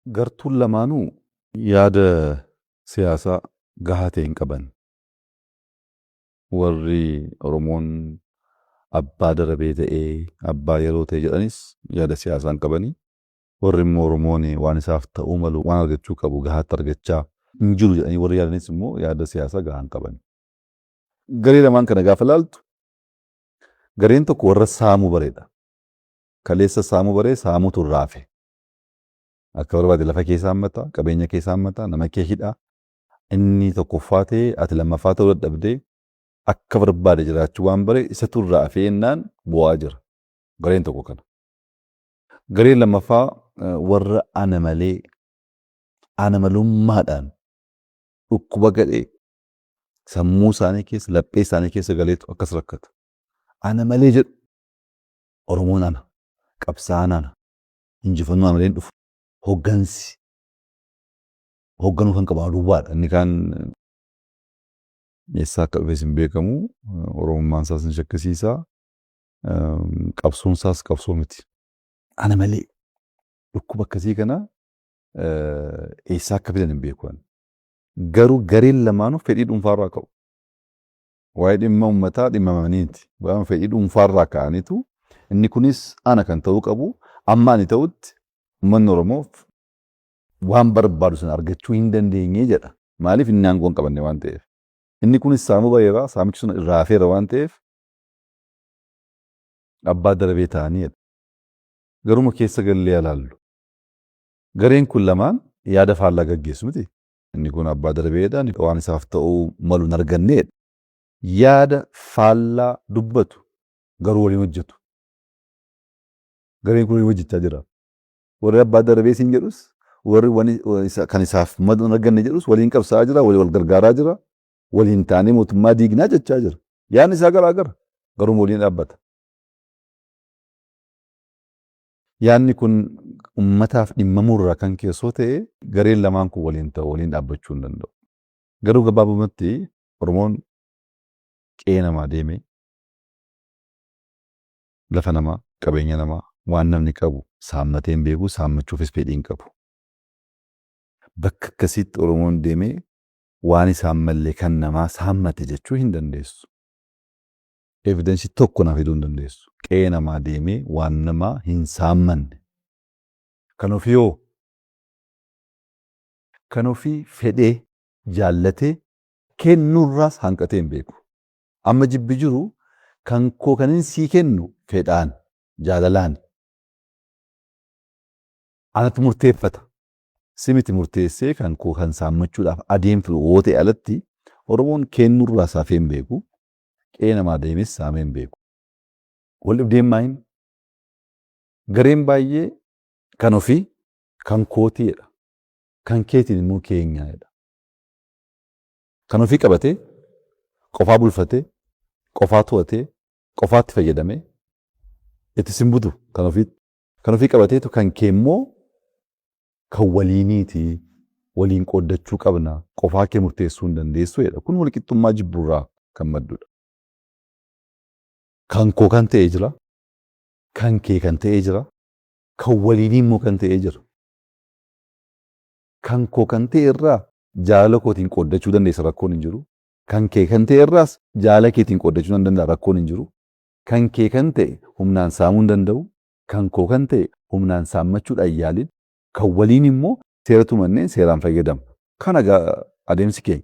Gartuun lamaanuu yaada siyaasaa gahaa ta'e hin qaban. Warri Oromoon abbaa darabee ta'ee abbaa yeroo ta'e jedhanis yaada siyaasaa hin qabanii. Warri immoo Oromoon waan isaaf ta'uu malu waan argachuu qabu gahaatti argachaa hin jiru jedhanii warri yaadanis immoo yaada siyaasaa gahaa hin qaban. Garee lamaan kana gaafa laaltu, gareen tokko warra saamuu bareedha. Kaleessa saamuu baree saamuutu irraa hafe. Akka barbaade lafa kee saammata, qabeenya kee saammata, nama kee hidha. Inni tokkoffaa ta'ee ati lammaffaa ta'uu dadhabdee akka barbaade jiraachuu waan bare isatu irraa hafee jennaan bu'aa jira. Gareen tokko kana. Gareen lammaffaa warra ana malee, ana malummaadhaan dhukkuba gadhee sammuu isaanii keessa, laphee isaanii keessa galeetu akkas rakkata. Ana malee jedhu. Oromoon ana, qabsaa'aan ana, injifannoo ana malee hin dhufu. Hoggansi hogganuu kan qabu ana duwwaadha. Inni kaan eessaa akka dhufes hin beekamu. Oromummaan isaas ni shakkisiisa. Qabsoon isaas qabsoo miti. Ana malee dhukkuba akkasii kana eessaa akka fidan hin beeku ani. Garuu gareen lamaanuu fedhii dhuunfaarraa ka'u. Waa'ee dhimma uummataa dhimmamaniiti. Waa'ee fedhii dhuunfaarraa ka'aniitu inni kunis ana kan ta'uu qabu, amma ani ta'utti uummanni Oromoo waan barbaadu sana argachuu hin dandeenye jedha. Maaliif? Inni aangoo hin qabanne waan ta'eef. Inni kunis saamuu bareera, saamichi sun irraa hafeera waan ta'eef abbaa darabee ta'anii jedha. Garuma keessa gallee ilaallu. Gareen kun lamaan yaada faallaa gaggeessu miti. Inni kun abbaa darbeedha, waan isaaf ta'uu malu hin arganneedha. Yaada faallaa dubbatu, garuu waliin hojjetu. Gareen kun waliin hojjechaa jira. Warri abbaa darbee siin jedhus, warri kan isaaf malu hin arganne jedhus waliin qabsaa'aa jira, waliin wal gargaaraa jira, waliin taanee mootummaa diignaa jechaa jira. Yaadni isaa garaa gara, garuu waliin dhaabbata. Yaadni kun ummataaf dhimmamuurraa kan ka'e osoo ta'e, gareen lamaan kun waliin ta'u, waliin dhaabbachuu hin danda'u. Garuu gabaabumatti Oromoon qe'ee namaa deemee lafa namaa, qabeenya namaa, waan namni qabu saammatee hin beeku, saammachuufis fedhii hin qabu. Bakka akkasiitti Oromoon deemee waan isaan mallee kan namaa saammate jechuu hin dandeessu. Evidence tokko naa fiduu hin dandeessu. Qe'ee namaa deemee waan namaa hin saammanne. Kan ofii hoo? Kan ofii fedhee, jaallatee kennuurraas hanqatee hin beeku. Amma jibbi jiru kan koo kanin sii kennu fedhaan, jaalalaan. Anatu murteeffata. Si miti murteessee kan koo kan saammachuudhaaf adeemtu yoo ta'e alatti Oromoon kennuurraas hafee hin beeku. Qe'ee namaa deemes saamee hin beeku. Wal dhibdeen maayin? Gareen baay'ee kan ofii kan kootii jedha. Kan keetiin immoo keenyaa jedha. Kan ofii qabatee, qofaa bulfatee, qofaa to'atee, qofaatti fayyadamee itti sin butu kan ofiitti. Kan ofii qabateetu kan kee immoo kan waliiniiti, waliin qooddachuu qabna, qofaa kee murteessuu hin dandeessu jedha. Kun walqixxummaa jibbuurraa kan maddudha. Kan koo kan ta'e jira, kan kee kan ta'e jira, kan waliinii immoo kan ta'e jira. Kan koo kan ta'e irraa jaalala kootiin qooddachuu dandeessa, rakkoon hin jiru. Kan kee kan ta'e irraas jaalala keetiin qooddachuu nan danda'a, rakkoon hin jiru. Kan kee kan ta'e humnaan saamuu hin danda'u. Kan koo kan ta'e humnaan saammachuudhaan yaalin. Kan waliin immoo seera tumannee seeraan fayyadamna. Kana egaa adeemsi keenya.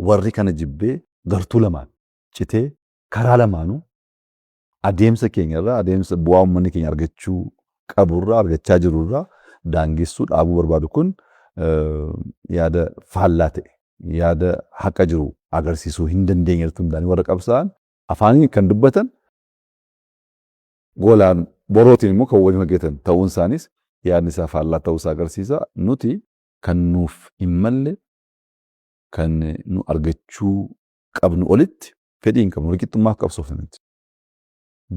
Warri kana jibbee gartuu lamaan citee karaa lamaanuu adeemsa keenya irraa, adeemsa bu'aa uummanni keenya argachuu qaburraa, argachaa jirurraa daangessuu dhaabuu barbaadu kun yaada faallaa ta'e, yaada haqa jiru agarsiisuu hin dandeenye irratti hundaa'anii warra qabsaa'an, afaaniin kan dubbatan, golaan borootiin immoo kan waliin hojjetan ta'uun isaaniis yaadni isaa faallaa ta'uu isaa agarsiisa. Nuti kan nuuf hin malle, kan nu argachuu qabnu olitti fedhii hin qabnu. Walqixxummaaf qabsoofna miti.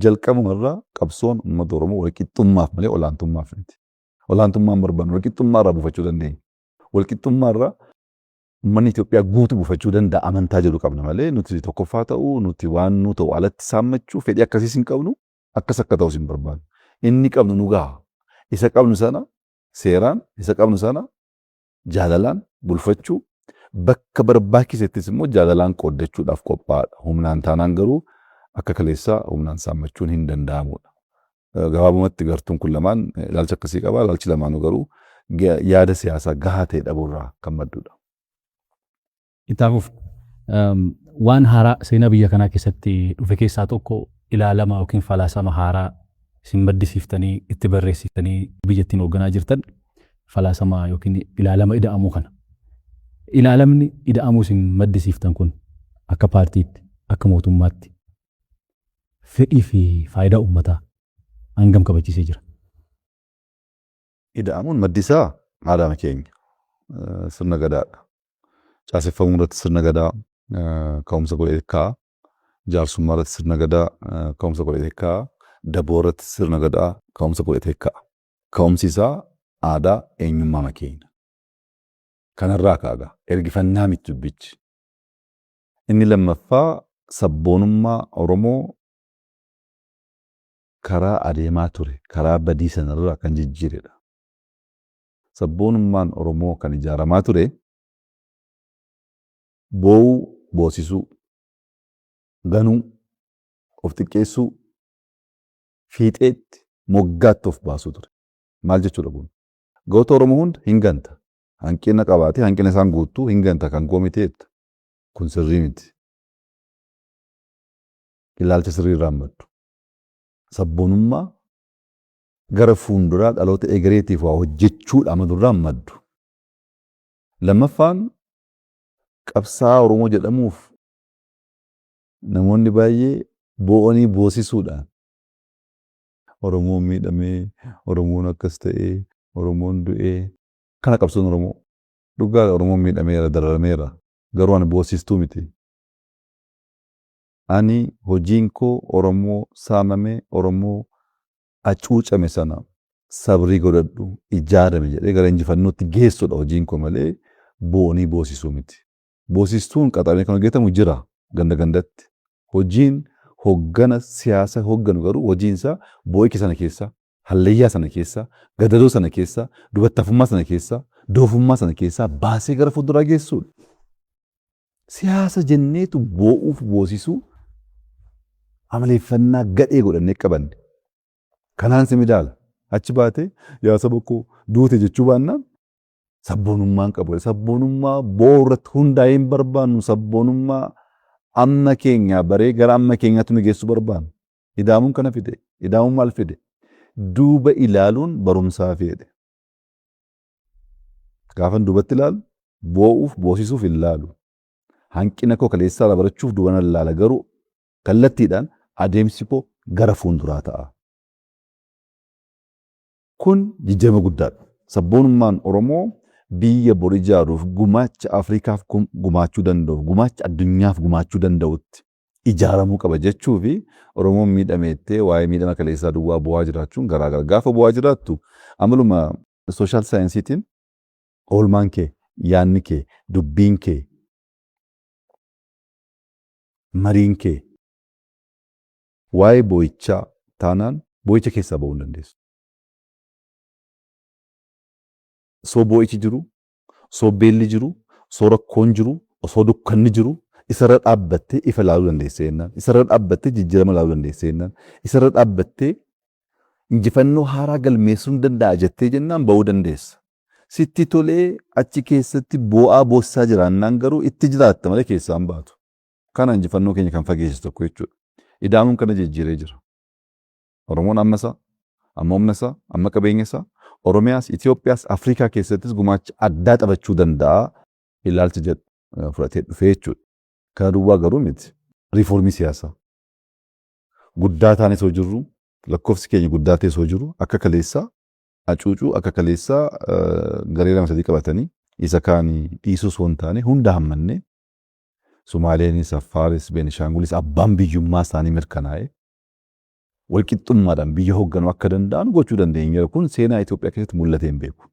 Jalqabuma irraa qabsoon uummata Oromoo walqixxummaaf malee olaantummaaf miti. Olaantummaa hin barbaannu. Walqixxummaa irraa buufachuu dandeenya. Walqixxummaa irraa uummanni Itoophiyaa guutuu buufachuu danda'a amantaa jedhu qabna malee nuti tokkoffaa ta'uu, nuti waan nu ta'u alatti saammachuu fedhii akkasiis hin qabnu, akkas akka ta'us hin barbaannu. Inni qabnu nu gaha. Isa qabnu sana Seeraan isa qabnu sana jaalalaan bulfachuu, bakka barbaachisettis immoo jaalalaan qooddachuudhaaf qophaa'aadha. Humnaan taanaan garuu akka kaleessaa humnaan saammachuun hin danda'amudha. Gabaabumatti gartuun kun lamaan ilaalcha akkasii qaba. Ilaalchi lamaanuu garuu yaada siyaasaa gahaa ta'e dhabuurraa kan maddudha. Itti waan haaraa seenaa biyya kanaa keessatti dhufe keessaa tokko ilaalama yookiin falaasama haaraa isin maddisiiftanii itti barreessitanii biyya ittiin hoogganaa jirtan falaasama yookiin ilaalama ida'amuu kana. Ilaalamni ida'amuu isin maddisiiftan kun akka paartiitti, akka mootummaatti fedhii fi faayidaa uummataa hangam kabachiisee jira? Ida'amuun maddi isaa aadaa keenya, sirna gadaadha. Caaseffamuu irratti sirna gadaa ka'umsa godhee kaa'a. Jaarsummaa irratti sirna gadaa ka'umsa godhatee kaa'a. Daboo irratti sirna gadaa ka'umsa godhatee kaa'a. Ka'umsi isaa aadaa eenyummaa keenya. Kanarraa kaa'a ergifannaa miti dubbichi. Inni lammaffaa sabboonummaa Oromoo karaa adeemaa ture, karaa badii sanarraa kan jijjiiredha. Sabboonummaan Oromoo kan ijaaramaa ture boo'uu, boosisuu, ganuu, of xiqqeessuu, fiixeetti moggaatti of baasuu ture. Maal jechuudha kun? Goota Oromoo hunda hin ganta. Hanqina qabaatee hanqina isaan guuttuu hin ganta kan koo miti jetta. Kun sirrii miti. Ilaalcha sirrii irraa hin maddu. Sabboonummaa gara fuulduraa dhaloota egereetiif waa hojjechuudha amanurraa hin maddu. Lammaffaan, qabsaa'aa Oromoo jedhamuuf namoonni baay'ee boo'anii boosisuudhaan Oromoon miidhamee, Oromoon akkas ta'ee, Oromoon du'ee, kana qabsoon Oromoo. Dhugaadha, Oromoon miidhameera, dararameera. Garuu ani boosistuu miti. Ani hojiin koo Oromoo saamame, Oromoo hacuucame sana sabrii godhadhu, ijaarame jedhee gara injifannootti geessudha hojiin koo malee boo'anii boosisuu miti. Boosistuun qaxaramee kan hojjetamu jira ganda gandatti. Hojiin hoggana siyaasa hogganu garuu hojiin isaa boo'icha sana keessa, hallayyaa sana keessa, gadadoo sana keessa, dubattafummaa sana keessa, doofummaa sana keessaa baasee gara fuulduraa geessuudha. Siyaasa jenneetu boo'uuf boosisuu amaleeffannaa gadhee godhannee qabanne. Kanaan si midaala. Achi baatee yaa saba koo duute jechuu baannaan sabboonummaan qabu. Sabboonummaa boo'uu irratti hundaa'ee hin barbaannu. Sabboonummaa amma keenyaa baree gara amma keenyaatti nu geessuu barbaannu. Ida'amuun kana fide. Ida'amuun maal fide? Duuba ilaaluun barumsaa fedhe. Gaafan duubatti ilaalu boo'uuf boosisuuf hin laalu. Hanqina koo kaleessaa irraa barachuuf duuba nan laala, garuu kallattiidhaan adeemsi koo gara fuulduraa ta'a. Kun jijjiirama guddaadha. Sabboonummaan Oromoo biyya bor ijaaruuf, gumaacha Afrikaaf gumaachuu danda'uuf, gumaacha addunyaaf gumaachuu danda'utti ijaaramuu qaba jechuu fi Oromoon miidhameettee waa'ee miidhama kaleessaa duwwaa bu'aa jiraachuun garaagara. Gaafa bu'aa jiraattu amaluma social saayinsiitiin oolmaan kee, yaadni kee, dubbiin kee, mariin kee waa'ee boo'ichaa taanaan boo'icha keessaa ba'uu hin dandeessu. Osoo boo'ichi jiru, osoo beelli jiru, osoo rakkoon jiru, osoo dukkanni jiru isarra dhaabbattee ifa ilaaluu dandeessee jennaan, isarra dhaabbattee jijjiirama ilaaluu dandeessee jennaan, isarra dhaabbattee injifannoo haaraa galmeessuu hin danda'a jettee jennaan ba'uu dandeessa. Sitti tolee achi keessatti boo'aa boossaa jiraannaan garuu itti jiraatta malee keessaa hin baatu. Kana injifannoo keenya kan fageesse tokko jechuudha. Ida'amuun kana jijjiiree jira. Oromoon amma isaa, amma humna isaa, amma qabeenya isaa, Oromiyaas, Itoophiyaas, Afrikaa keessattis gumaacha addaa taphachuu danda'a ilaalcha jedhu fudhatee dhufee jechuudha. Kana duwwaa garuu miti. Riifoormii siyaasaa. Guddaa taanee osoo jirru, lakkoofsi keenya guddaa ta'e osoo jiru, akka kaleessaa hacuucuu, akka kaleessaa garee lama sadii qabatanii isa kaan dhiisuu osoo hin taane hunda hammannee Sumaaleenis, Affaaris, Beenishaangulis abbaan biyyummaa isaanii mirkanaa'e walqixxummaadhaan biyya hoogganuu akka danda'an gochuu dandeenyeera. Kun seenaa Itoophiyaa keessatti mul'atee hin beeku.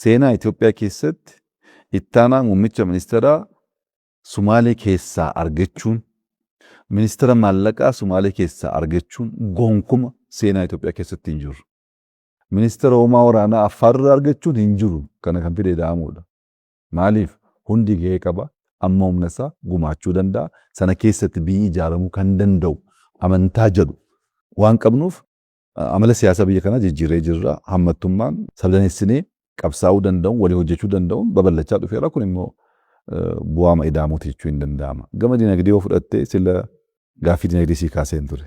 Seenaa Itoophiyaa keessatti ittaanaa muummicha ministeeraa Sumaalee keessaa argachuun, ministeera maallaqaa Sumaalee keessaa argachuun gonkuma seenaa Itoophiyaa keessatti hin jiru. Ministeera hoomaa waraanaa Affaarraa argachuun hin jiru. Kana kan fide ida'amuudha. Maaliif? Hundi gahee qaba. Amma humna isaa gumaachuu danda'a. Sana keessatti biyyi ijaaramuu kan danda'u amantaa jedhu waan qabnuuf amala siyaasaa biyya kanaa jijjiirree jirra. Hammattummaan sabdaneessinee qabsaa'uu danda'uun, walii hojjechuu danda'uun babal'achaa dhufeera. Kun immoo bu'aama ida'amuuti jechuu hin danda'ama. Gama dinagdee yoo fudhatte, sila gaaffii dinagdee sii kaaseen ture.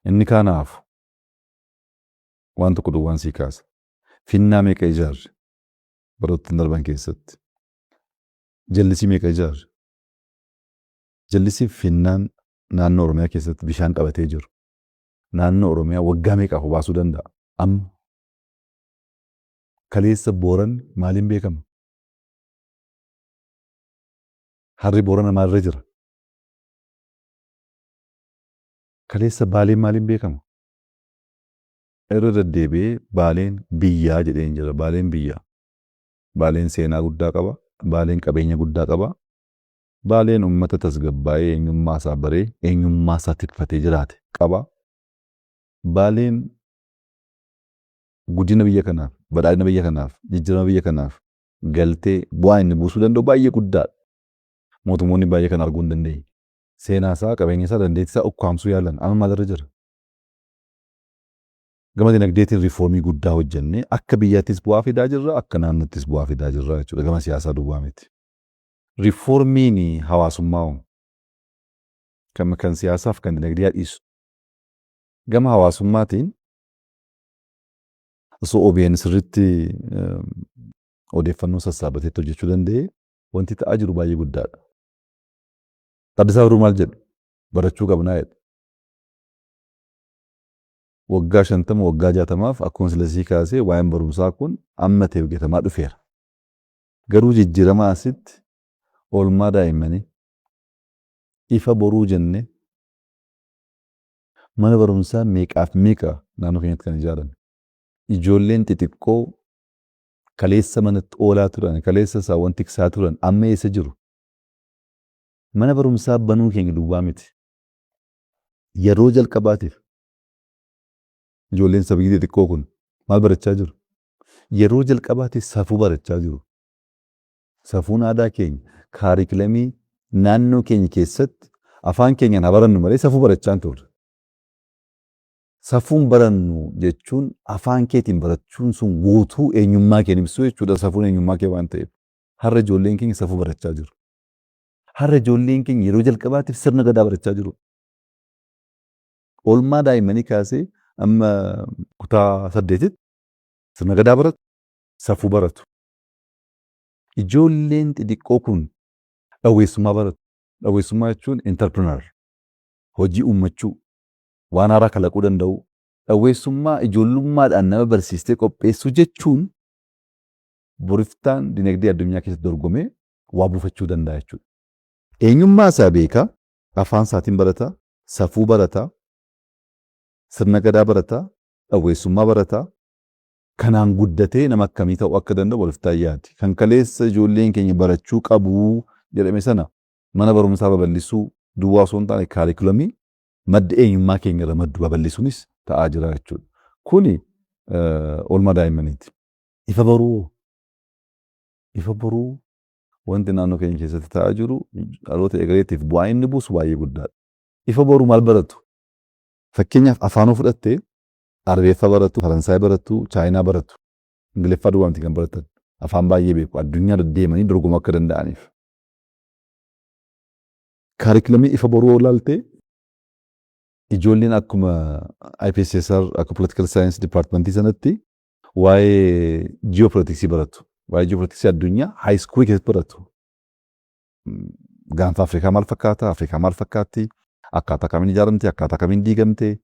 Inni kaanaafu waan tokko duwwaan sii kaasa. Finnaa meeqa ijaarre baroottan darban keessatti? Jallisii meeqa ijaarre? Jallisii finnaan naannoo Oromiyaa keessatti bishaan qabatee jiru. Naannoo Oromiyaa waggaa meeqaaf obaasuu danda'a? Amma kaleessa Booran maaliin beekama? Harri Boorana maalirra jira? Kaleessa Baaleen maaliin beekama? Irra deddeebi'ee Baaleen biyyaa jedheen jira. Baaleen biyya. Baaleen seenaa guddaa qaba. Baaleen qabeenya guddaa qaba. Baaleen uummata tasgabbaa'ee, eenyummaa isaa baree, eenyummaa isaa tikfatee jiraate qaba. Baaleen guddina biyya kanaaf, badhaadhina biyya kanaaf, jijjiirama biyya kanaaf galtee bu'aa inni buusuu danda'u baay'ee guddaadha. Mootummoonni baay'ee kana arguu hin dandeenye. Seenaa isaa, qabeenya isaa, dandeettii isaa ukkaamsuu yaalan. Amma maalirra jira? Gama dinagdeetiin riifoormii guddaa hojjennee akka biyyaattis bu'aa fidaa jirra, akka naannoottis bu'aa fidaa jirra jechuudha. Gama siyaasaa duwwaa miti. Riifoormiin hawaasummaa hoo? Kan siyaasaaf kan dinagdee dhiisu. Gama hawaasummaatiin osoo OBN sirriitti odeeffannoo sassaabateetti hojjechuu danda'e, wanti ta'aa jiru baay'ee guddaadha. Taaddasaa Birruu maal jedhe? Barachuu qabnaa jedhe. Waggaa 50, waggaa 60f akkuma sila sii kaasee waa'een barumsaa kun amma ta'e hojjetamaa dhufeera. Garuu jijjiirama asitti oolmaa daa'immanii, Ifa Boruu jennee mana barumsaa meeqaaf meeqa naannoo keenyatti kan ijaarame. Ijoolleen xixiqqoo kaleessa manatti oolaa turan, kaleessa saawwan tiksaa turan amma eessa jiru? Mana barumsaa banuu keenya duwwaa miti. Yeroo jalqabaatiif ijoolleen sabii xixiqqoo kun maal barachaa jiru? Yeroo jalqabaatiif safuu barachaa jiru. Safuun aadaa keenya kaarikilamii naannoo keenya keessatti afaan keenyaan haa barannu malee safuu barachaa hin turre. Safuun barannu jechuun afaan keetiin barachuun sun guutuu eenyummaa kee ibsuu jechuudha. Safuun eenyummaa kee waan ta'eef. Har'a ijoolleen keenya safuu barachaa jiru. Har'a ijoolleen keenya yeroo jalqabaatiif sirna gadaa barachaa jiru. Oolmaa daa'immanii kaasee amma kutaa 8tti sirna gadaa baratu, safuu baratu. Ijoolleen xixiqqoo kun dhawweessummaa baratu. Dhawweessummaa jechuun entrepreneur, hojii uummachuu, waan haaraa kalaquu danda'uu. Dhawweessummaa ijoollummaadhaan nama barsiistee qopheessuu jechuun boriftaan dinagdee addunyaa keessatti dorgomee waa buufachuu danda'a jechuudha. Eenyummaa isaa beeka, afaan isaatiin barata, safuu barata, sirna gadaa barata, dhawweessummaa barata. Kanaan guddatee nama akkamii ta'uu akka danda'u boriftaan yaadi. Kan kaleessa ijoolleen keenya barachuu qabu jedhame sana mana barumsaa babal'isuu duwwaa osoo hin taane kaarikulamii madda eenyummaa keenya irra maddu babal'isuunis ta'aa jira jechuudha. Kuni oolmaa daa'immaniiti. Ifa Boruu Ifa Boruu wanti naannoo keenya keessatti ta'aa jiru dhaloota egereetiif bu'aa inni buusu baay'ee guddaadha. Ifa Boruu maal baratu? Fakkeenyaaf afaanoo fudhattee Arabeeffaa baratu, Faransaay baratu, Chaayinaa baratu. Ingiliffaa duwwaa miti kan baratan. Afaan baay'ee beeku. Addunyaa deddeemanii dorgomuu akka danda'aniif. Kaarikulamii Ifa Boruu yoo ilaalte, ijoolleen akkuma IPSSR, akka Political Science Departmentii sanatti waa'ee ji'opolitiksii baratu. Waa'ee ji'opolitiksii addunyaa high school keessatti baratu. Gaanfa Afrikaa maal fakkaata? Afrikaa maal fakkaatti? Akkaataa kamiin ijaaramte? Akkaataa kamiin diigamte?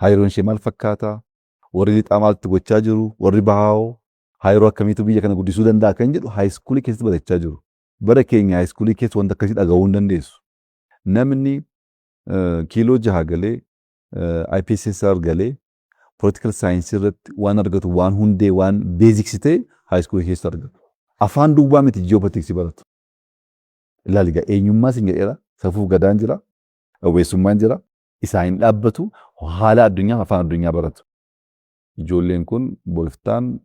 Hariiroon ishee maal fakkaata? Warri lixaa maaltu gochaa jiru? Warri bahaa hoo? Hariiroo akkamiitu biyya kana guddisuu danda'a kan jedhu high school keessatti barachaa jiru. Bara keenya high school keessa wanta akkasii dhaga'uu hin dandeessu. Namni kiiloo 6 galee, IPSSR galee, political science irratti waan argatu, waan hundee, waan basics ta'e high school keessa argatu. Afaan duwwaa miti, ji'opolitiksii baratu. Ilaali egaa, eenyummaa sin jedheera, safuuf gadaan jira, dhawweessummaan jira, isaa hin dhaabbatu, haala addunyaa, afaan addunyaa baratu. Ijoolleen kun boriftaan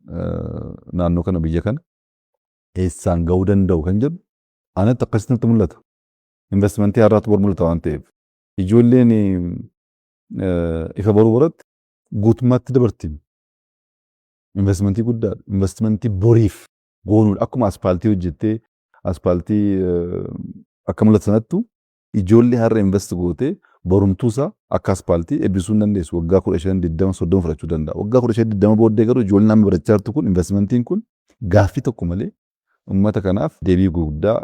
naannoo kana, biyya kana eessaan ga'uu danda'u kan jedhu anatti akkasitti natti mul'ata. Investimentii har'aatu bor mul'ata waan ta'eef. Ijoolleen ifa boruu baratti guutummaatti dabarti. Investimentii guddaadha. Investimentii boriif goonuudha. Akkuma aspaaltii hojjettee aspaaltii akka mul'atu sanattu, ijoollee har'a invest gootee borumtuusaa akka aspaaltii eebbisuu hin dandeessu. Waggaa 15, 20, 30 fudhachuu danda'a. Waggaa 15, 20 booddee garuu ijoolleen amma barachaa jirtu kun, investimentiin kun gaaffii tokko malee uummata kanaaf deebii guddaa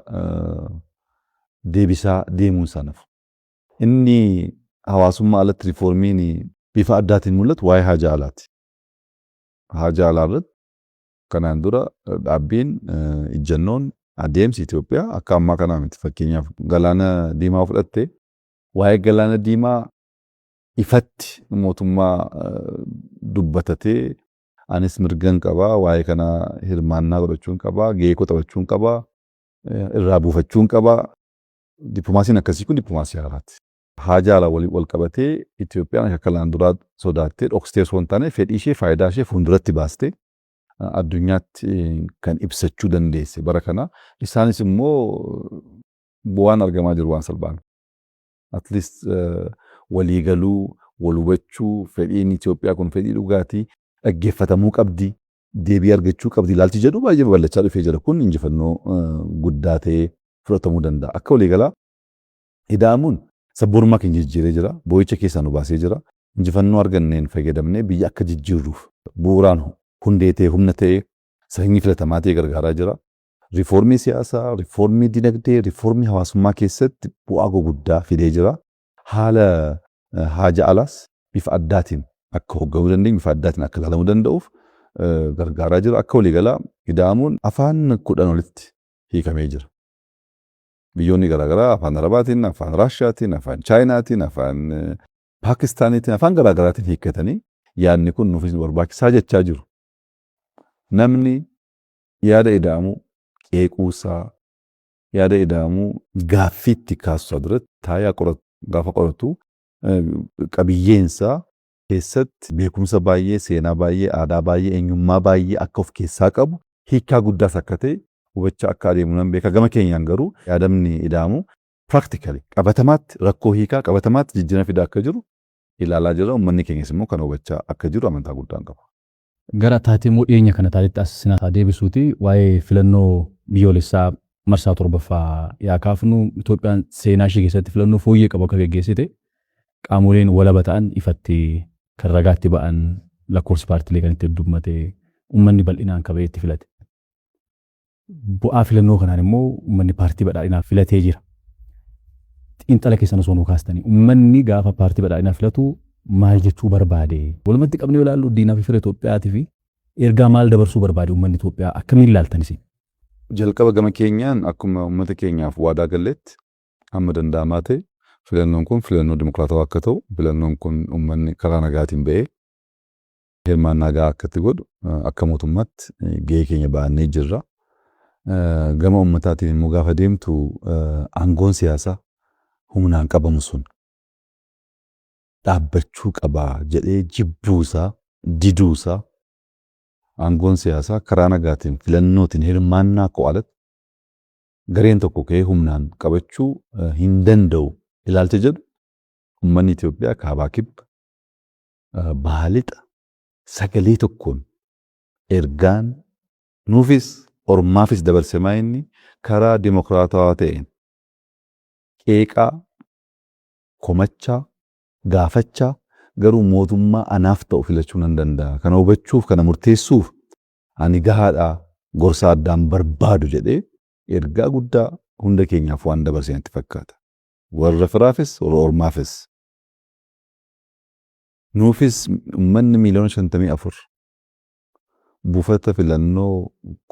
deebisaa deemuun isaa nafu. Inni hawaasummaa alatti riifoormiin bifa addaatiin mul'atu waa'ee haja alaati. Haja alaa irratti kanaan dura dhaabbiin, ijjannoon, adeemsi Itoophiyaa akka ammaa kanaa miti. Fakkeenyaaf, Galaana Diimaa fudhatte, waa'ee Galaana Diimaa ifatti mootummaa dubbatatee, anis mirgan qabaa, waa'ee kana hirmaannaa godhachuun qabaa, gahee koo taphachuun qabaa, irraa buufachuun qabaa. Dippoomaasiin akkasii kun dippoomaasii haaraati. Haja alaa waliin wal qabatee Itoophiyaan akka kanaan duraa sodaattee dhoksitee osoo hin taane, fedhii ishee, faayidaa ishee fuulduratti baastee addunyaatti kan ibsachuu dandeesse bara kana. Isaanis immoo bu'aan argamaa jiru waan salphaa miti. At least walii galuu, wal hubachuu, fedhiin Itoophiyaa kun fedhii dhugaatii, dhaggeeffatamuu qabdi, deebii argachuu qabdi ilaalchi jedhu baay'ee babal'achaa dhufee jira. Kun injifannoo guddaa ta'ee fudhatamuu danda'a. Akka waliigalaa ida'amuun sabboonummaa keenya jijjiiree jira. Boo'icha keessaa nu baasee jira. Injifannoo arganneen fayyadamnee biyya akka jijjiirruuf bu'uuraan hundee ta'ee, humna ta'ee, sanyii filatamaa ta'ee gargaaraa jira. Riifoormii siyaasaa, riifoormii dinagdee, riifoormii hawaasummaa keessatti bu'aa guguddaa fidee jira. Haala haja alaas bifa addaatiin akka hoogganuu dandeenyu, bifa addaatiin akka ilaalamuu danda'uuf gargaaraa jira. Akka waliigalaa ida'amuun afaan 10 olitti hiikamee jira. Biyyoonni garaagaraa afaan Arabaatiin, afaan Raashiyaatiin, afaan Chaayinaatiin, afaan Paakistaaniitiin, afaan garaagaraatiin hiikkatanii yaadni kun nuufis nu barbaachisaa jechaa jiru. Namni yaada ida'amuu qeequusaa, yaada ida'amuu gaaffiitti kaasuusaa duratti taayaa qoratu. Gaafa qoratu qabiyyeensaa keessatti beekumsa baay'ee, seenaa baay'ee, aadaa baay'ee, eenyummaa baay'ee akka of keessaa qabu, hiikkaa guddaas akka ta'e hubachaa akka adeemu nan beeka. Gama keenyaan garuu yaadamni ida'amuu practically, qabatamaatti rakkoo hiikaa, qabatamaatti jijjiirama fidaa akka jiru ilaalaa jirra. Uummanni keenyas immoo kana hubachaa akka jiru amantaa guddaan qaba. Gara taatee immoo dhiyeenya kana taatetti as sinaa deebisuuti, waa'ee filannoo biyyoolessaa marsaa torbaffaa yaa kaafnu. Itoophiyaan seenaa ishee keessatti filannoo fooyyee qabu akka geggeessite qaamoleen walaba ta'an ifatti kan ragaatti ba'an, lakkoofsi paartilee kan itti heddummate, uummanni bal'inaan kabee itti filate. Bu'aa filannoo kanaan immoo uummanni Paartii Badhaadhinaa filatee jira. Xiinxala keessan osoo nuu kaastanii, uummanni gaafa Paartii Badhaadhinaa filatu maal jechuu barbaade? Walumatti qabnee yoo ilaallu, diinaa fi fira Itoophiyaatii fi ergaa maal dabarsuu barbaade uummanni Itoophiyaa, akkamiin ilaaltan isin? Jalqaba gama keenyaan akkuma uummata keenyaaf waadaa galletti, hamma danda'amaa ta'e filannoon kun filannoo dimokiraatawaa akka ta'u, filannoon kun uummanni karaa nagaatiin ba'ee hirmaannaa gahaa akka itti godhu akka mootummaatti gahee keenya ba'annee jirra. Gama uummataatiin immoo gaafa deemtu, aangoon siyaasaa humnaan qabamu sun dhaabbachuu qaba jedhee jibbuusaa, diduusaa, aangoon siyaasaa karaa nagaatiin filannootiin hirmaannaa koo alatti gareen tokko ka'ee humnaan qabachuu hin danda'u ilaalcha jedhu uummanni Itoophiyaa kaabaa kibba, bahaa lixa sagalee tokkoon ergaan nuufis ormaafis dabarse maa inni karaa dimokiraatawaa ta'een qeeqaa, komachaa, gaafachaa, garuu mootummaa anaaf ta'u filachuu nan danda'a. Kana hubachuuf, kana murteessuuf ani gahaadha, gorsa addaan barbaadu jedhee ergaa guddaa hunda keenyaaf waan dabarse natti fakkaata. Warra firaafis, warra ormaafis. Nuufis uummanni miiliyoona 54 buufata filannoo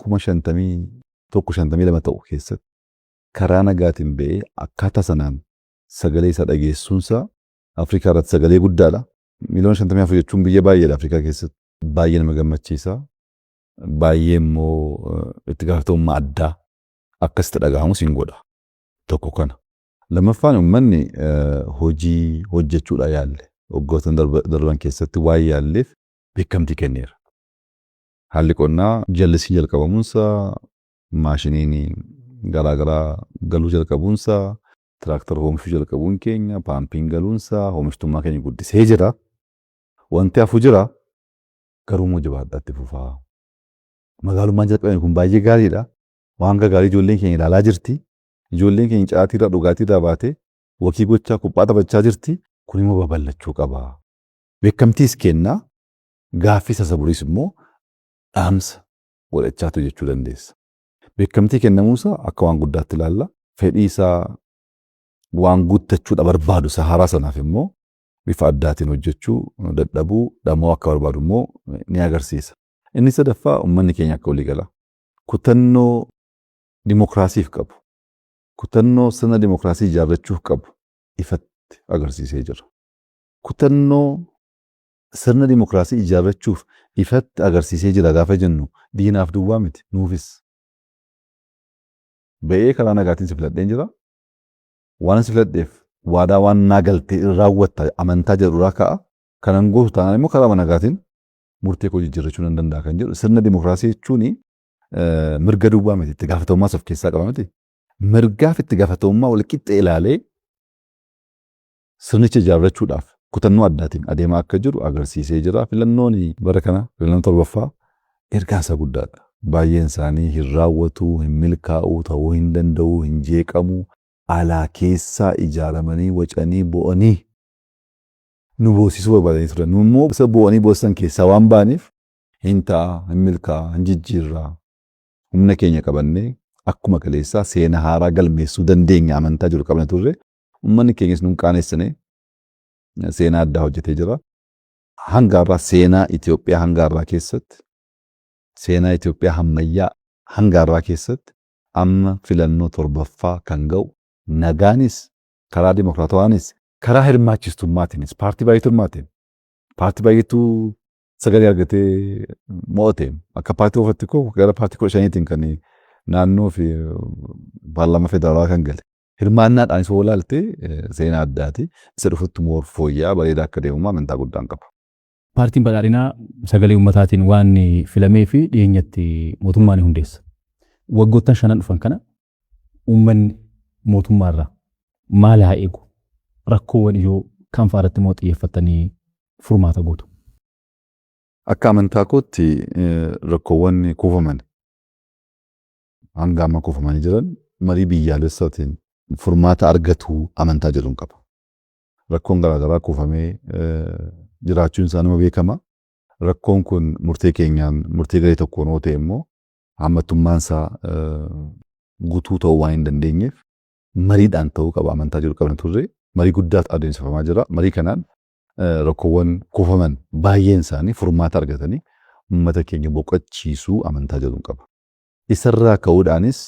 51,000, 52 ta'u keessatti karaa nagaatiin ba'ee akkaataa sanaan sagalee isaa dhageessuunsaa Afrikaa irratti sagalee guddaadha. Miiliyoona 54 jechuun biyya baay'eedha Afrikaa keessatti. Baay'ee nama gammachiisa. Baay'ee immoo itti gaafatamummaa addaa akkasitti dhagahamus hin godha. Tokko kana. Lammaffaan, uummanni hojii hojjechuudha yaalle. Waggoota darban keessatti waan yaalleef beekamtii kenneera. Haalli qonnaa jallisiin jalqabamuunsaa, maashiniin garaagaraa galuu jalqabuunsaa, tiraaktara oomishuu jalqabuun keenya, paampiin galuunsaa oomishtummaa keenya guddisee jira. Wanti hafu jira, garuu immoo jabaadhaatti fufaa. Magaalummaan jalqabame kun baay'ee gaariidha. Waan gaarii ijoolleen keenya ilaalaa jirti. Ijoolleen keenya caatiirraa dhugaatiirraa baatee walk gochaa kuphaa taphachaa jirti. Kun immoo babal'achuu qaba. Beekamtiis kennaa, gaaffii sassaburis immoo dhaamsa godhachaatu jechuu dandeessa. Beekamtii kennamuusaa akka waan guddaatti ilaalla. Fedhii isaa waan guuttachuudha barbaadu isa haaraa sanaaf immoo bifa addaatiin hojjechuu dadhabuu dhama'uu akka barbaadu immoo ni agarsiisa. Inni sadaffaa, uummanni keenya akka waliigala kutannoo dimokiraasiif qabu, kutannoo sirna dimokiraasii ijaarrachuuf qabu ifatti agarsiisee jira. Kutannoo sirna dimokiraasii ijaarrachuuf ifatti agarsiisee jira gaafa jennu, diinaaf duwwaa miti, nuufis. Ba'ee karaa nagaatiin si filadheen jira. Waan si filadheef waadaa waan naa galtee raawwatta amantaa jedhu irraa ka'a. Kanan gootu taanaan immoo karaa nagaatiin murtee koo jijjiirrachuu nan danda'a kan jedhu. Sirna dimokiraasii jechuun mirga duwwaa miti, itti gaafatamummaas of keessaa qaba miti. Mirgaaf itti gaafatamummaa wal qixxee ilaalee sirnicha ijaarrachuudhaaf kutannoo addaatiin adeemaa akka jiru agarsiisee jira. Filannoon bara kana, filannoo torbaffaa, ergaa isaa guddaadha. Baay'een isaanii hin raawwatu, hin milkaa'u, ta'uu hin danda'u, hin jeeqamu, alaa keessaa ijaaramanii wacanii bo'anii nu boosisuu barbaadanii turan. Nu immoo isa bo'anii boosisan keessaa waan ba'aniif, hin ta'a, hin milkaa'a, hin jijjiirraa. Humna keenya qabannee akkuma kaleessaa seenaa haaraa galmeessuu dandeenya amantaa jiru qabna turre. Uummanni keenyas nun qaanessine, seenaa addaa hojjetee jira. Hanga har'aa seenaa Itoophiyaa hanga har'aa keessatti, seenaa Itoophiyaa hammayyaa hanga har'aa keessatti amma filannoo torbaffaa kan ga'u nagaanis, karaa dimokiraatawaanis, karaa hirmaachistummaatiinis, paartii baay'eetu hirmaate. Paartii baay'eetu sagalee argatee mo'ate. Akka paartii oofatti koo gara paartii 15tiin kan naannoo fi paarlaamaa federaalaa kan gale. Hirmaannaadhaanis yoo ilaalte seenaa addaati. Isa dhufutti immoo fooyya'aa bareedaa akka deemu amantaa guddaan qaba. Paartiin Badhaadhinaa sagalee uummataatiin waan filamee fi dhiyeenyatti mootummaa ni hundeessa. Waggoottan shanan dhufan kana uummanni mootummaarraa maal haa eegu? Rakkoowwan ijoo kam fa'aa irratti immoo xiyyeeffattanii furmaata gootu? Akka amantaa kootti, rakkoowwan kuufaman hanga amma kuufamanii jiran marii biyyaalessaatiin furmaata argatu amantaa jedhuun qaba. Rakkoon garaagaraa kuufamee jiraachuun isaa nama beekama. Rakkoon kun murtee keenyaan, murtee garee tokkoon yoo ta'e immoo, hammattummaan isaa guutuu ta'uu waan hin dandeenyeef, mariidhaan ta'uu qaba amantaa jedhu qabna turre. Marii guddaatu adeemsifamaa jira. Marii kanaan rakkoowwan kuufaman baay'een isaanii furmaata argatanii uummata keenya boqochiisuu amantaa jedhuun qaba. Isarraa ka'uudhaanis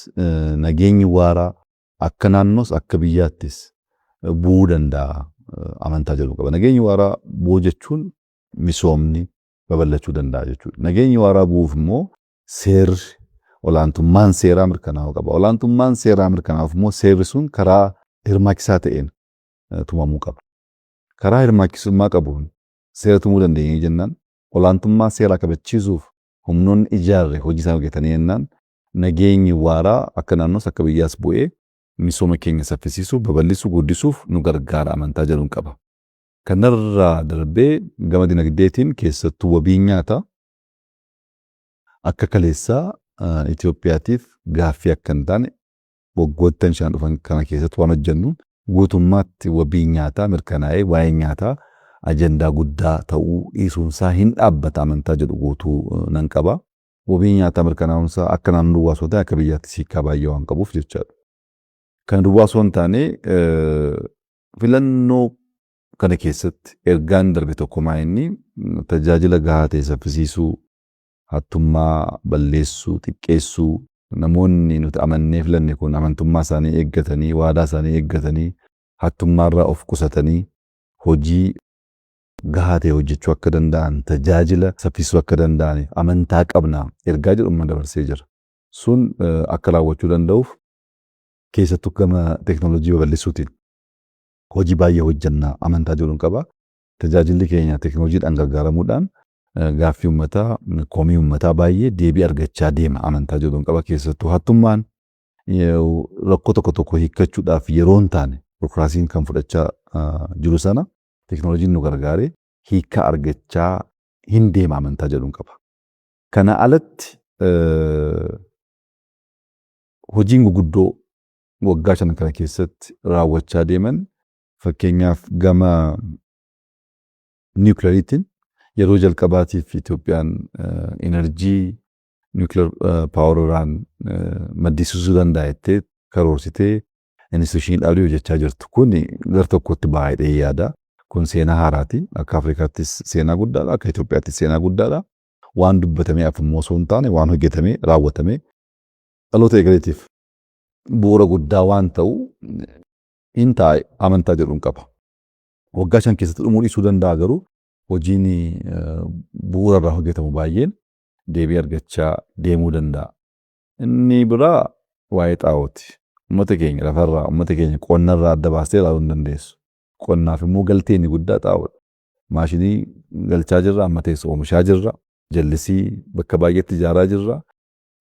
nageenyi waaraa akka naannoos akka biyyaattis bu'uu danda'a amantaa jedhu qaba. Nageenyi waaraa bu'uu jechuun misoomni babal'achuu danda'a jechuudha. Nageenyi waaraa bu'uuf immoo seerri, olaantummaan seeraa mirkanaa'uu qaba. Olaantummaan seeraa mirkanaa'uuf immoo seerri sun karaa hirmaachisaa ta'een tumamuu qaba. Karaa hirmaachisummaa qabuun seera tumuu dandeenye jennaan, olaantummaa seeraa kabachiisuuf humnoonni ijaarre hojii isaan hojjetanii jennaan, nageenyi waaraa akka naannoos akka biyyaas bu'ee misooma keenya saffisiisuuf, babal'isuu, guddisuuf nu gargaara amantaa jedhuun qaba. Kanarraa darbee gama dinagdeetiin, keessattuu wabiin nyaataa akka kaleessaa Itoophiyaatiif gaaffii akka hin taane, waggoottan 5 dhufan kana keessatti waan hojjennu guutummaatti wabiin nyaataa mirkanaa'ee waa'een nyaataa ajandaa guddaa ta'uu dhiisuunsaa hin dhaabbata amantaa jedhu guutuu nan qaba. Wabiin nyaataa mirkanaa'uunsaa akka naannoo duwwaa osoo hin taane akka biyyaatti hiikkaa baay'ee waan qabuuf jechaadha. Kana duwwaa osoo hin taane, filannoo kana keessatti ergaan darbe tokko maa inni tajaajila gahaa ta'e saffisiisuu, hattummaa balleessuu, xiqqeessuu, namoonni nuti amannee filanne kun amantummaa isaanii eeggatanii, waadaa isaanii eeggatanii, hattummaarraa of qusatanii hojii gahaa ta'e hojjechuu akka danda'an, tajaajila saffisuu akka danda'an amantaa qabna ergaa jedhu uummata dabarsee jira. Sun akka raawwachuu danda'uuf keessattuu gama teeknooloojii babal'isuutiin hojii baay'ee hojjenna amantaa jedhuun qaba. Tajaajilli keenya teeknooloojiidhaan gargaaramuudhaan Gaaffii uummataa, komii uummataa baay'ee deebii argachaa deema amantaa jedhuun qaba. Keessattuu hattummaan rakkoo tokko tokko hiikkachuudhaaf yeroo hin taane bureaucracyn kan fudhachaa jiru sana teekinooloojiin nu gargaaree hiikkaa argachaa hin deema amantaa jedhuun qaba. Kana alatti hojiin guguddoo waggaa 5 kana keessatti raawwachaa deeman, fakkeenyaaf gama niwukilariitiin yeroo jalqabaatiif Itoophiyaan energy nuclear poweraan maddisiisuu danda'a jettee karoorsitee institution dhaabdee hojjechaa jirtu. Kun gar tokkotti baay'ee yaada. Kun seenaa haaraati. Akka Afrikaattis seenaa guddaadha. Akka Itoophiyaattis seenaa guddaadha. Waan dubbatamee hafummoo osoo hin taane waan hojjetamee raawwatamee dhaloota eegaleetiif bu'uura guddaa waan ta'u hin taa'e amantaa jedhuun qaba. Waggaa 5 keessatti dhumuu dhiisuu danda'a, garuu hojiin bu'uura irraa hojjetamu baay'een deebii argachaa deemuu danda'a. Inni biraa waa'ee xaa'ooti. Uummata keenya lafarraa, uummata keenya qonnarraa adda baastee ilaaluu hin dandeessu. Qonnaaf immoo galtee inni guddaa xaa'oodha. Maashinii galchaa jirra, amma teessoo oomishaa jirra, jallisii bakka baay'eetti ijaaraa jirra.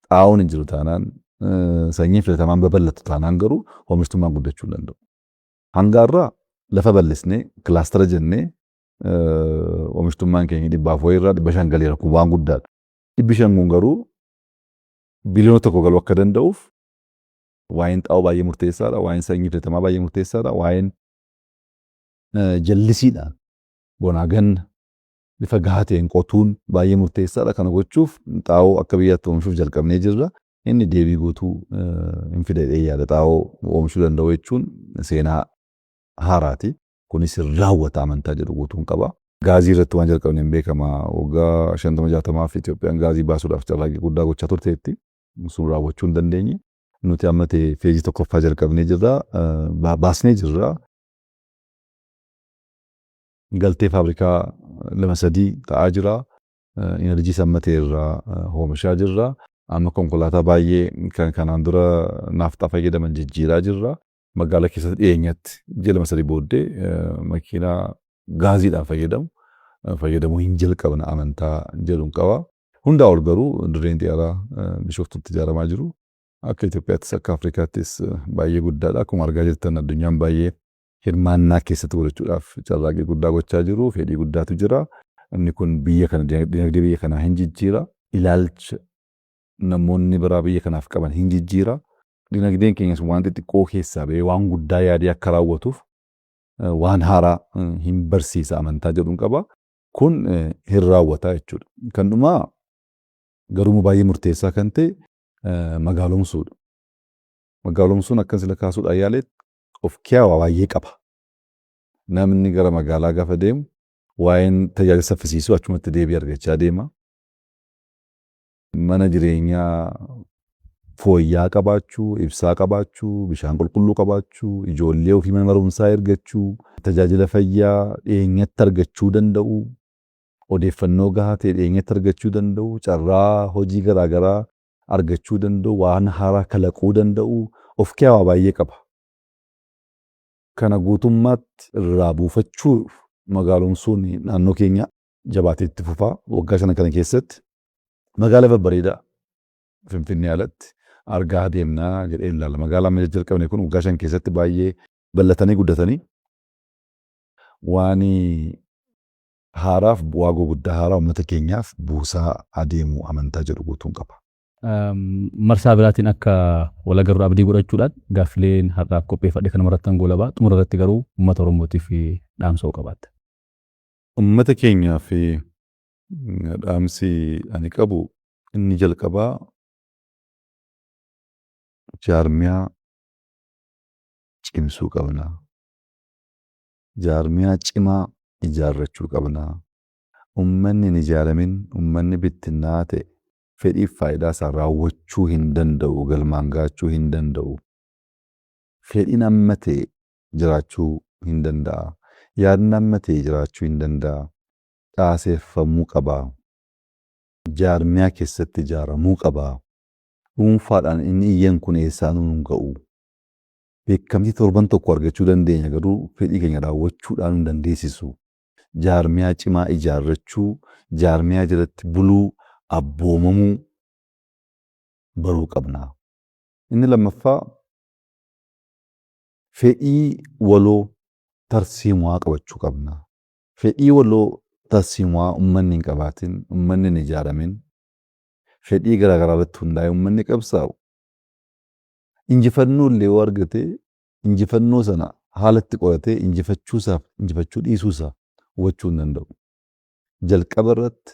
Xaa'oon hin jiru taanaan, sanyiin filatamaan babal'atu taanaan garuu oomishtummaan guddachuu hin danda'u. Hanga har'aa lafa bal'isnee cluster jennee oomishtummaan keenya 400 wayiirraa 500 galeera, kun waan guddaadha. 500 kun garuu 1 biliyoona galuu akka danda'uuf waa'een xaa'oo baay'ee murteessaadha. Waa'een sanyii filatamaa baay'ee murteessaadha. Waa'een jallisiidhaan bonaa ganna bifa gahaa ta'een qotuun baay'ee murteessaadha. Kana gochuuf xaa'oo akka biyyaatti oomishuuf jalqabnee jirra. Inni deebii guutuu hin fida jedhee yaada. Xaa'oo oomishuu danda'u jechuun seenaa haaraati. Kunis raawwata amantaa jedhu guutuun qaba. Gaazii irratti waan jalqabne hin beekama. Waggaa 50 60f Itoophiyaan gaazii baasuudhaaf carraaqqii guddaa gochaa turteetti. Sun raawwachuu hin dandeenye. Nuti amma ta'e phase tokkoffaa jalqabnee jirra. Baasnee jirra. Galtee faabrikaa lama sadii ta'aa jira. Energy sammatee irraa oomishaa jirra. Amma konkolaataa baay'ee kan kanaan dura naafxaa fayyadaman jijjiiraa jirra. Magaalaa keessatti dhiyeenyatti ji'a 2-3 booddee makiinaa gaaziidhaan fayyadamu fayyadamuu hin jalqabna amantaa jedhuun qaba. Hundaa ol garuu dirreen xiyyaaraa Bishooftuutti ijaaramaa jiru akka Itoophiyaattis akka Afrikaattis baay'ee guddaadha. Akkuma argaa jirtan addunyaan baay'ee hirmaannaa keessatti godhachuudhaaf carraaqqii guddaa gochaa jiru. Fedhii guddaatu jira. Inni kun biyya kana, dinagdee biyya kanaa hin jijjiira. Ilaalcha namoonni biraa biyya kanaaf qaban hin jijjiira. Dinagdeen keenyas waan xixiqqoo keessaa ba'ee waan guddaa yaadee akka raawwatuuf waan haaraa hin barsiisa amantaa jedhuun qaba. Kun hin raawwata jechuudha. Kan dhumaa garuu baay'ee murteessaa kan ta'e magaalomsuudha. Magaalomsuun akkan sila kaasuudhaan yaaletti of keessaa baay'ee qaba. Namni gara magaalaa gaafa deemu waa'een tajaajila saffisiisuu achumatti deebii argachaa deema. Mana jireenyaa fooyya'aa qabaachuu, ibsaa qabaachuu, bishaan qulqulluu qabaachuu, ijoollee ofii mana barumsaa ergachuu, tajaajila fayyaa dhiyeenyatti argachuu danda'u, odeeffannoo gahaa ta'e dhiyeenyatti argachuu danda'u, carraa hojii garaagaraa argachuu danda'u, waan haaraa kalaquu danda'u, of keessaa baay'ee qaba. Kana guutummaatti irraa buufachuuf magaalomsuun naannoo keenya jabaatee itti fufaa. Waggaa 5 kana keessatti magaalaa babbareedaa Finfinnee alatti argaa deemnaa jedhee ilaala. Magaalaa amma jalqabne kun waggaa 5 keessatti baay'ee bal'atanii guddatanii waan haaraaf bu'aa gurguddaa haaraa uummata keenyaaf buusaa adeemu amantaa jedhu guutuun qaba. Marsaa biraatiin akka wal agarru abdii godhachuudhaan gaaffileen har'aaf qopheeffadhe kanuma irratti goolabaa. Xumura irratti garuu uummata Oromootiif dhaamsa hoo qabaatte. Uummata keenyaaf dhaamsi ani qabu inni jalqabaa jaarmiyaa cimsuu qabna. Jaarmiyaa cimaa ijaarrachuu qabna. Uummanni hin ijaaramin, uummanni bittinnaa'aa ta'e fedhiif faayidaa isaa raawwachuu hin danda'u, galmaan gahachuu hin danda'u. Fedhiin amma ta'e jiraachuu hin danda'a. Yaadni amma ta'e jiraachuu hin danda'a. Caaseeffamuu qaba. Jaarmiyaa keessatti ijaaramuu qaba. Dhuunfaadhaan inni iyyan kun eessaa nuun ga'u? Beekamtii torban tokko argachuu dandeenya, garuu fedhii keenya raawwachuudhaan nu dandeessisu. Jaarmiyaa cimaa ijaarrachuu, jaarmiyaa jalatti buluu, abboomamuu baruu qabna. Inni lammaffaa, fedhii waloo tarsiimoo qabachuu qabna. Fedhii waloo tarsiimoo uummanni hin qabaatin, uummanni hin ijaaramin, fedhii garaagaraa irratti hundaa'ee uummanni qabsaa'u, injifannoo illee yoo argate, injifannoo sana haalatti qoratee injifachuusaaf injifachuu dhiisuusaa hubachuu hin danda'u. Jalqaba irratti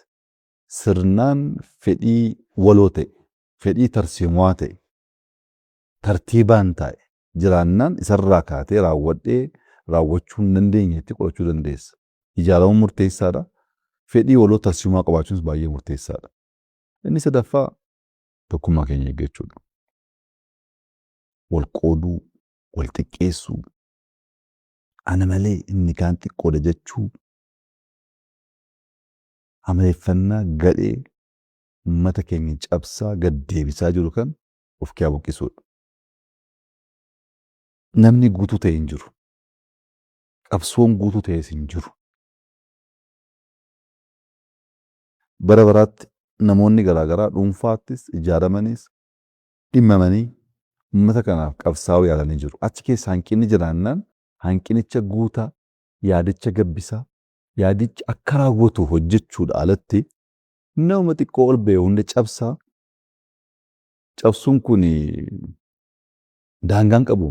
sirnaan fedhii waloo ta'e, fedhii tarsiimoo ta'e, tartiibaan taa'e jiraannaan, isarraa kaatee raawwadhee raawwachuu hin dandeenyetti qorachuu dandeessa. Ijaaramuun murteessaadha. Fedhii waloo tarsiimoo qabaachuunis baay'ee murteessaadha. Inni sadaffaa, tokkummaa keenya eeggachuudha. Wal qooduu, wal xiqqeessuu, ana malee inni kaan xiqqoodha jechuu, amaleeffannaa gadhee uummata keenya cabsaa gad deebisaa jiru kan of keessaa buqqisuudha. Namni guutuu ta'e hin jiru. Qabsoon guutuu ta'es hin jiru. Bara baraatti namoonni garaagaraa dhuunfaattis ijaaramaniis dhimmamanii uummata kanaaf qabsaa'uu yaalanii jiru. Achi keessa hanqinni jiraannaan, hanqinicha guutaa, yaadicha gabbisaa, yaadichi akka raawwatu hojjechuudha alatti, nama xiqqoo ol ba'e hunda cabsaa. Cabsuun kun daangaan qabu.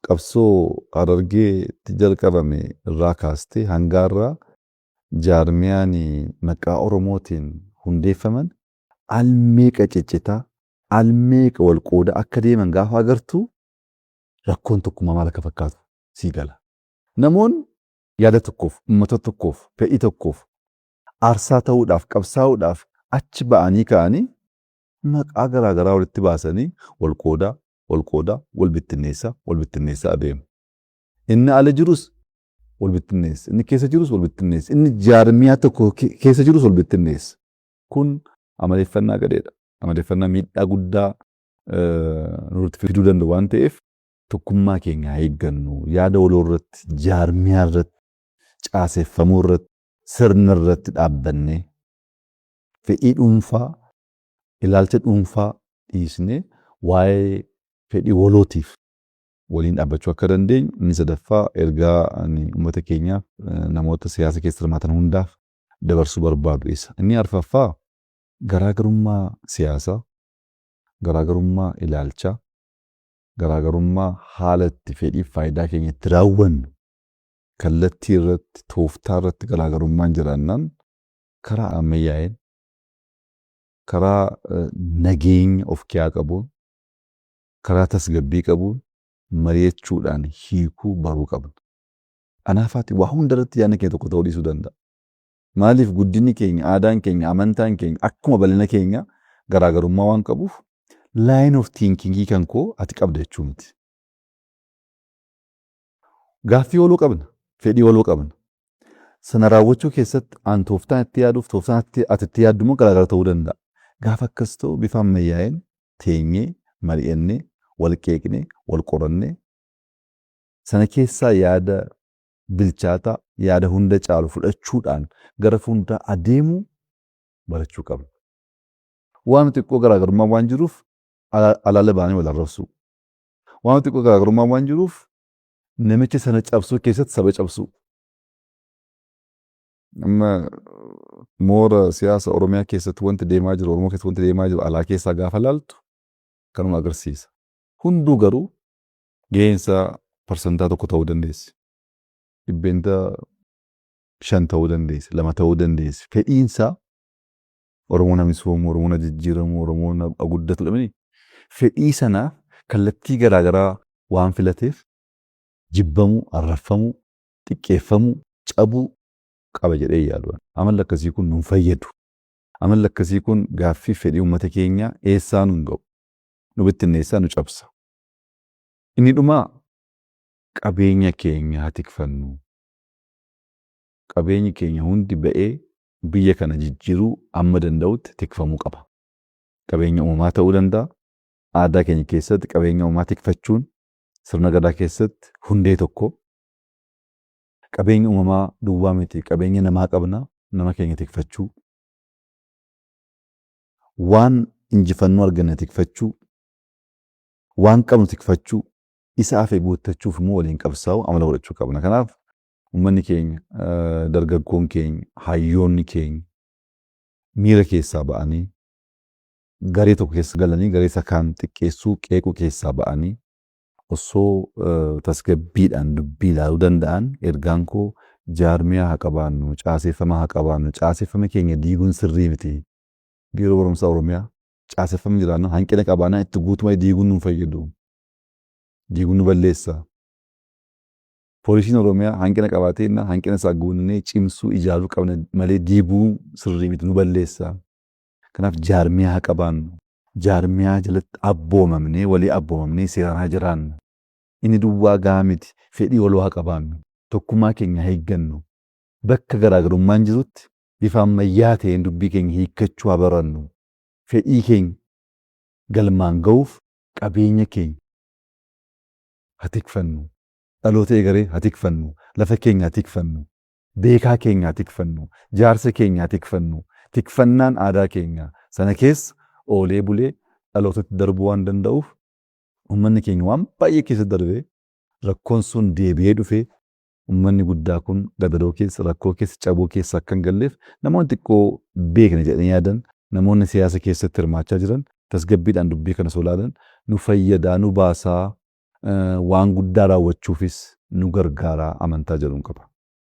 Qabsoo Harargeetti jalqabame irraa kaastee hangaarraa jaarmiyaan maqaa Oromootiin hundeeffaman al meeqa ciccitaa, al meeqa wal qooda akka deeman gaafa agartu, rakkoon tokkummaa maal akka fakkaatu sii gala. Namoonni yaada tokkoof, uummata tokkoof, fedhii tokkoof aarsaa ta'uudhaaf, qabsaa'uudhaaf achi ba'anii ka'anii, maqaa garaa garaa walitti baasanii wal qoodaa, wal qoodaa, wal bittinneessaa, wal bittinneessaa adeemu. Inni ala jirus wal bittinneessa, inni keessa jirus wal bittinneessa, inni jaarmiyaa tokko keessa jirus wal bittinneessa. Kun amaleeffannaa gadheedha. Amaleeffannaa miidhaa guddaa nurratti fiduu danda'u waan ta'eef, tokkummaa keenya haa eeggannu. Yaada waloo irratti, jaarmiyaa irratti, caaseffamuu irratti, sirna irratti dhaabbannee, fedhii dhuunfaa, ilaalcha dhuunfaa dhiisnee, waa'ee fedhii walootiif waliin dhaabbachuu akka dandeenyu. Inni sadaffaa, ergaa ani uummata keenyaaf, namoota siyaasa keessa hirmaatan hundaaf dabarsuu barbaadu isa. Inni arfaffaa, garaagarummaa siyaasaa, garaagarummaa ilaalchaa, garaagarummaa haala itti fedhiif faayidaa keenya itti raawwannu, kallattii irratti, tooftaa irratti garaagarummaan jiraannaan, karaa ammayyaa'een, karaa nageenya of keessaa qabuun, karaa tasgabbii qabuun mari'achuudhaan hiikuu baruu qabna. Anaafaati waa hunda irratti yaadni keenya tokko ta'uu dhiisuu danda'a. Maaliif? Guddinni keenya, aadaan keenya, amantaan keenya akkuma bal'ina keenya garaagarummaa waan qabuuf, line of thinkingii kan koo ati qabda jechuu miti. Gaaffii waloo qabna, fedhii waloo qabna. Sana raawwachuu keessatti an tooftaan itti yaaduuf tooftaan ati itti yaaddu immoo garaagara ta'uu danda'a. Gaafa akkas ta'u, bifa ammayyaa'een teenyee, mari'annee, wal qeeqnee, wal qorannee, sana keessaa yaada bilchaataa, yaada hunda caalu fudhachuudhaan gara fuulduraa adeemuu barachuu qabna. Waan xiqqoo garaagarummaa waan jiruuf alaala ba'anii wal arrabsuu. Waan xiqqoo garaagarummaa waan jiruuf namicha sana cabsuu keessatti saba cabsuu. Amma moora siyaasa Oromiyaa keessatti wanti deemaa jiru, Oromoo keessatti wanti deemaa jiru, alaa keessaa gaafa laaltu kanuma agarsiisa. Hunduu garuu gaheensaa 1% ta'uu dandeessi. 5% ta'uu dandeessi, 2 ta'uu dandeessi. Fedhiinsaa Oromoon misoomu, Oromoon jijjiiramu, Oromoon guddatu dhabanii, fedhii sanaaf kallattii garaagaraa waan filateef jibbamuu, arrabfamuu, xiqqeeffamuu, cabuu qaba jedhee yaadu. Amalli akkasii kun nun fayyadu. Amalli akkasii kun gaaffii fedhii uummata keenyaa eessaa nun ga'u. Nu bittinneessaa, nu cabsa. Inni dhumaa, qabeenya keenya haa tikfannu. Qabeenyi keenya hundi ba'ee biyya kana jijjiiruu amma danda'utti tikfamuu qaba. Qabeenya uumamaa ta'uu danda'a. Aadaa keenya keessatti qabeenya uumamaa tikfachuun sirna gadaa keessatti hundee tokko. Qabeenya uumamaa duwwaa miti, qabeenya namaa qabna, nama keenya tikfachuu. Waan injifannoo arganne tikfachuu, waan qabnu tikfachuu, isa hafe guuttachuuf immoo waliin qabsaa'uu amala godhachuu qabna. Kanaaf uummanni keenya, dargaggoon keenya, hayyoonni keenya miira keessaa ba'anii, garee tokko keessa galanii garee isa kaan xiqqeessuu, qeequu keessaa ba'anii osoo tasgabbiidhaan dubbii ilaaluu danda'an, ergaan koo jaarmiyaa haa qabaannu, caaseeffama haa qabaannu, caaseeffama keenya diiguun sirrii miti. Biiroo Barumsaa Oromiyaa caaseffamni jiraannaan, hanqina qabaannaan, itti guutummaa diiguun nu hin fayyadu. Diiguun nu balleessa. Poolisiin Oromiyaa hanqina qabaatee hanqina isaa guunnee cimsuu, ijaaruu qabna malee diiguu sirrii miti, nu balleessa. Kanaaf jaarmiyaa haa qabaannu. Jaarmiyaa jalatti abboomamnee, walii abboomamnee seeraan haa jiraannu. Inni duwwaa gahaa miti, fedhii waloo haa qabaannu. Tokkummaa keenya haa eeggannu. Bakka garaagarummaan jirutti bifa ammayyaa ta'een dubbii keenya hiikkachuu haa barannu. Fedhii keenya galmaan ga'uuf qabeenya keenya haa tikfannu. Dhaloota egeree haa tikfannu. Lafa keenya haa tikfannu. Beekaa keenya haa tikfannu. Jaarsa keenya haa tikfannu. Tikfannaan aadaa keenya sana keessa oolee bulee dhalootatti darbuu waan danda'uuf, uummanni keenya waan baay'ee keessa darbee, rakkoon sun deebi'ee dhufee uummanni guddaa kun gadadoo keessa, rakkoo keessa, cabuu keessa akka hin galleef, namoonni xiqqoo beekna jedhanii yaadan, namoonni siyaasa keessatti hirmaachaa jiran tasgabbiidhaan dubbii kana osoo ilaalan nu fayyadaa, nu baasaa, waan guddaa raawwachuufis nu gargaaraa amantaa jedhuun qaba.